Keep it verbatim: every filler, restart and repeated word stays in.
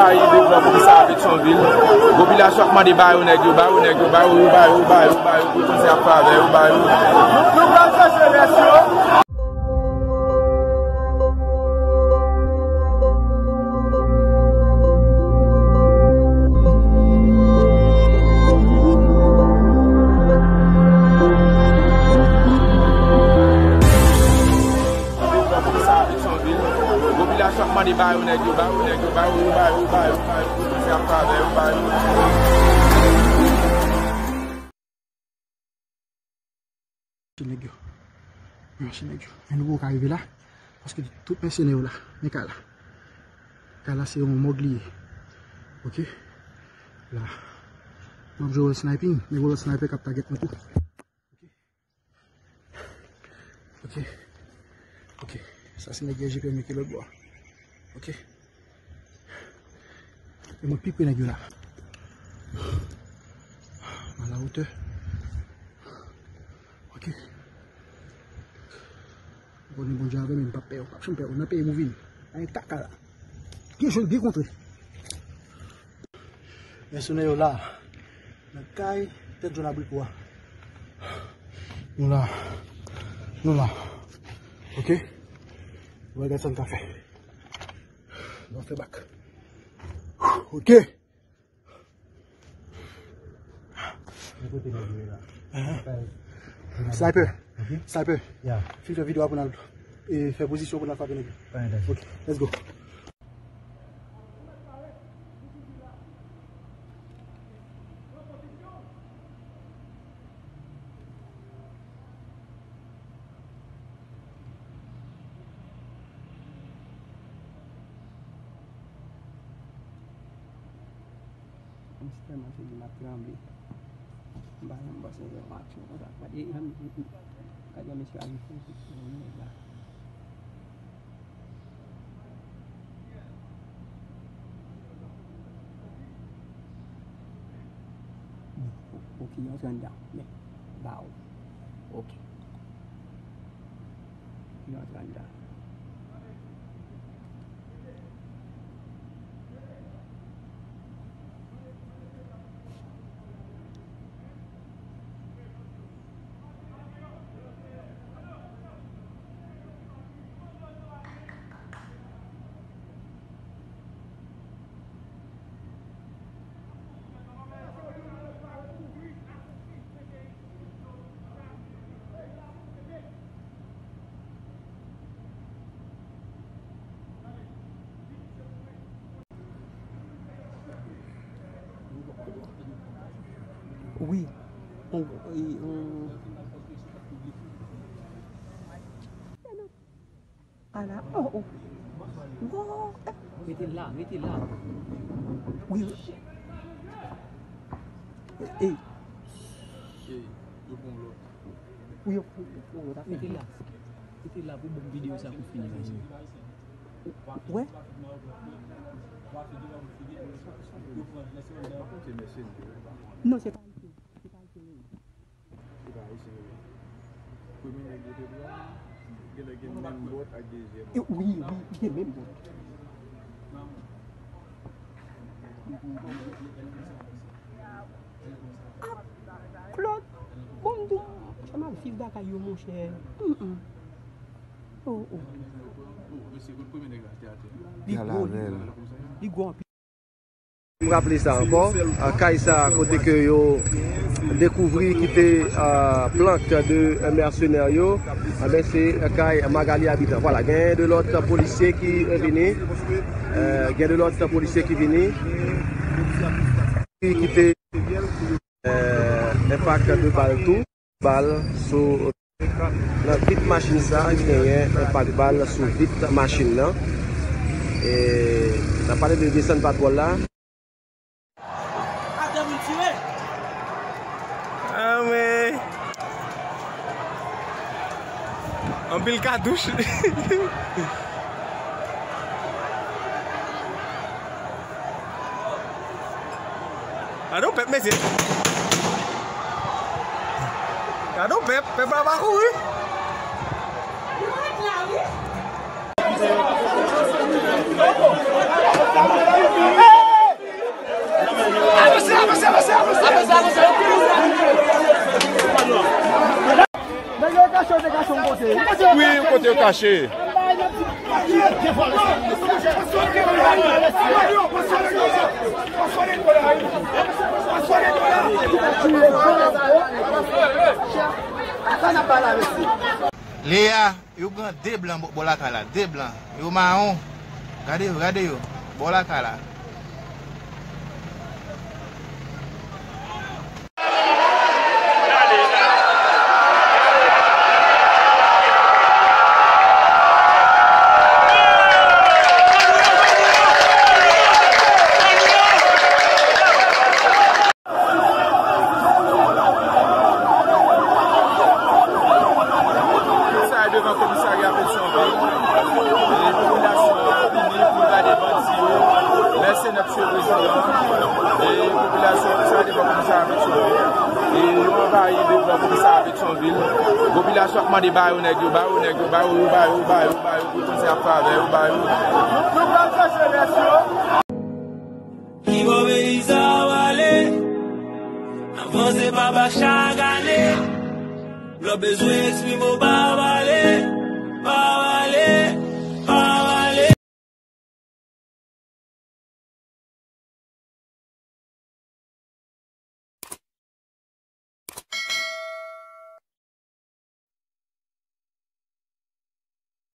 Ay, de blan pou sa Petyonvil. Popilasyon ap mande ba yo nèg yo, ba yo nèg yo, ba yo, ba yo, ba yo, ba yo, pou konn se ap fè avè yo, ba yo. Nou, nou pral chache rès yo. Popilasyon ap mande ba yo nèg yo, ba yo nèg yo, ba yo, ba yo, ba yo, ba yo, pou konn se ap fè avè yo, ba yo. Mache nèg yo. Mache nèg yo. Men nou poko ka rive la. Paske tout mèsenè yo la. Men kay la. Kay la se yon mòg li ye. Ok. La. M ap jwe wòl sniping. Men wòl sniper k ap target mwen tou. Ok. Ok. Ok. Sa se nèg G P M ki lòt bò a. Ok. E mwen pi pre nèg yo la. A la wotè. Ok. Ou konnen Bondye avè m, m p ap pè, m p ap janm pè, nan peyi m ou vini. Ay, kaka la. Byen jwe, byen kontre. Mèsenè yo la. Nan kay, tèt jòn abriko a. Nou la. Nou la. Ok? Nou va gade sa n ka fè. Nou fè bak. Ok. Sniper. Ok. Sniper. Ya. Fin fè videyo a pou n al, e, fè pozisyon pou n al frape nèg yo. Ok. Let's go. M tèlman sezi, m ap tranble. M pa janm panse m wè yon aksyon konsa. Gade jan, gade jan mesye a vin fou sou nèg la. Bon, o-, ok, yo antre anndan. Men, ba w. Ok. Yo antre anndan. Wi. On, on, ala, oh, oh. Wow. Mete l la, mete l la. Wi, wi. Ey. Ey, yo pran lòt. Wi, yo pran lòt afè. Mete l la. Mete l la pou bon videyo sa pou fini. Wè? Non, se pa ayisyen. Se pa ayisyen, non. Se pa ayisyen, non. Premye nèg yo te pran, genlè gen menm bòt ak dezyèm. E, wi, wi, gen menm bòt. Ah, Claude, bon, m di w, sa m ap viv bagay yo, monchè. Mm, mm. Oh, oh. Li gwo, li gwo anpil. M raple sa ankò, ah, kay sa kote ke yo dekouvri ki te, ah, plank de, eh, mèsenè yo, enben se kay Magali Habitant. Vwala, gen de lòt polisye ki, eh, vini, eh, gen de lòt polisye ki vini, ki te, eh, enpak de bal tou. Bal sou, nan vit machin sa, genyen enpak bal sou vit machin nan. E, n ap pale de desann patwòl la. Ah, men. Anpil katouch. Gade yon pèp, mesye. Gade yon pèp, pèp la pa kouri. Yo ret la, wi. Mache. Lea, yo pran de blan bò, bò lakay la, de blan. Yo mawon. Gade yo, gade yo. Bò lakay la. Sa devan komisarya Petyonvil. E popilasyon an vini pou gade bandi yo, mèsenè. Mesye prezidan, e popilasyon sa devan komisarya Petyonvil. E yo anvayi devan komisarya Petyonvil. Popilasyon ap mande ba yo nèg yo, ba yo nèg yo, ba yo, yo ba yo, yo ba yo, yo ba yo, pou konsa ap fè avè yo, ba yo. Nou pral chèche rès yo. Ki bò peyi sa a w ale? Avanse pa ba chak ane. Lè w bezwen eksprime w pa pale, pa